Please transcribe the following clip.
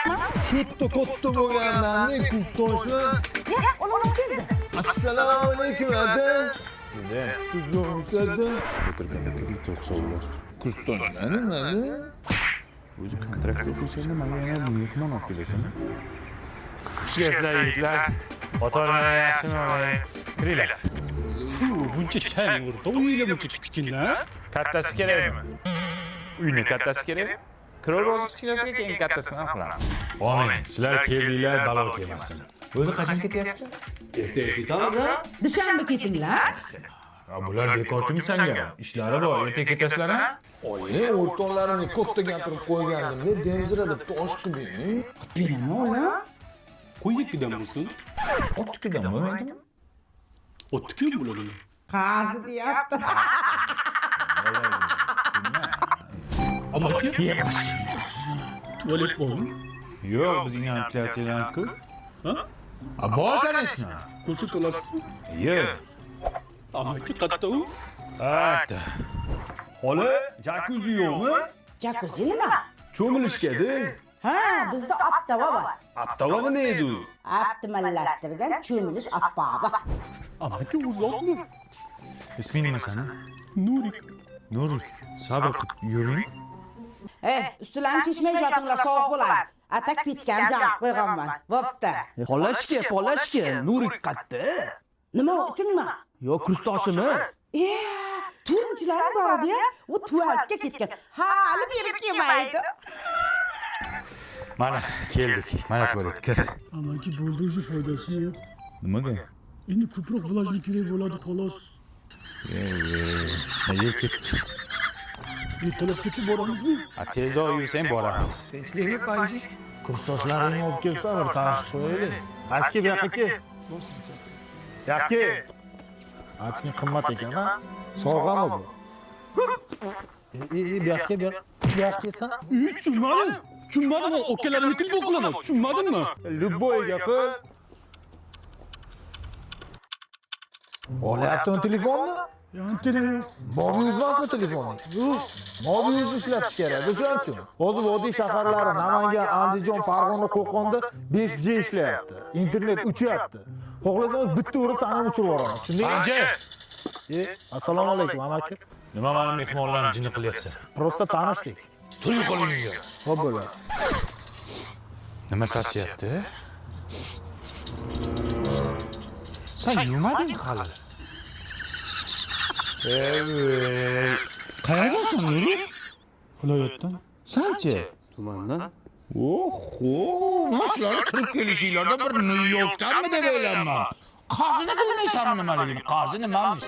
Shu katta bo'lganman, kustoshlar. Ya, onamiz keldi. Assalomu alaykum aka. Tuzukmisiz aka? O'tirganda to'qsonlar. Kustoshlar nimani? O'zi kontrakt o'qiysan, manga yana mehmon olib kelasan. Xush kelibsizlar yigitlar. Ota-onalar yaxshimi? Kiringlar. Buncha chang urdi, uylar buncha kichkina. Kattasi kerakmi? Uyni kattasi kerakmi? Kiraver o'zi kichkinasiga, keyin kattasini ham qilamiz. Omin. Sizlar keldinglar, balo kelmasin. O'zi qachon ketyapsizlar? Ertaga ketamiz ha? Dushanba ketinglar. Ya bular bekorchimi sanga? Ishlari bor, ertaga ketasizlar ha? Oyi, o'rtoqlarimni katta gapirib qo'ygandim-da, demzirada tosh qilib. Beraman o'g'lim. Qo'y ikkidan bo'lsin. Otnikidan bo'lmaydimi? Otniki ham bo'ladimi? Qazi deyapti. Amaki. Tualet bormi? Yo'q, biz inanib ku. Ha? A bor, конечно. Ko'rsata olasizmi? Yo'q. Amaki qatta u? Hatta. Xola, jakuzi yo'qmi? Jakuzi nima? Cho'milishga-da. Ha, bizda optava bor. Aptava nima edi u? Optimallashtirilgan cho'milish asbobi. Amaki uzoqmi? Isming nima sani? Nurik. Nurik. Sabr qilib yuring. Eh, ustilarni chechmay yotinglar, sovuq bo'ladi. Atak pechkani jag'ib qo'yganman. Bo'pti. Xolashka, polashka, Nurik qatta? Nima u, itingmi? Yo, kursdoshimiz. E, to'rtinchilarim bor edi-ya, u tualetga ketgan. Hali beri kelmaydi. Mana keldik. Mana tualet, kir. Amaki bo'ldi уже foydasi yo'q. Nimaga? Endi ko'proq vlajni kerak bo'ladi xolos. Yur ketdik. Ertalabgacha boramizmi? A tezroq yursang boramiz. Tinchlikmi, Panji? Kursdoshlaringni olib kelsa bir tanishib qo'yaylik. Aski bu yoqqa kel. Yoqqa kel. Achki qimmat ekan ha? Sovg'ami bu? E, bu yoqqa, bu yoqqa. Bu yoqqa kelsan. Tushunmadim. Tushunmadim, akalarimni telefon qilaman. Tushunmadingmi? Любой gapi. Olyaptimi telefonni? Mobil emasmi telefoning? Yo'q. Mobil ishlatish kerak, o'shaning uchun. Hozir vodiy shaharlari Namangan, Andijon, Farg'ona, Qo'qonda 5G ishlayapti. Internet uchyapti. Xohlasangiz bitta urib sani ham uchirib yuboraman. Tushundingmi? Panji. E, assalomu alaykum amaki. Nima mani mehmonlarni jinni qilyapsan? Просто tanishdik. Tur qo'ling uyga. Xo'p bo'ladi. Nima sasiyapti? Sen yurmading hali. Ey, qayerdasan Nurik? Viloyatdan. Sanchi? Tumandan. Oho, man sizlarni kirib kelishinglarda bir Nyu Yorkdanmi deb o'ylayman. Qazini bilmaysanmi nimaligini? Qazi nimamish?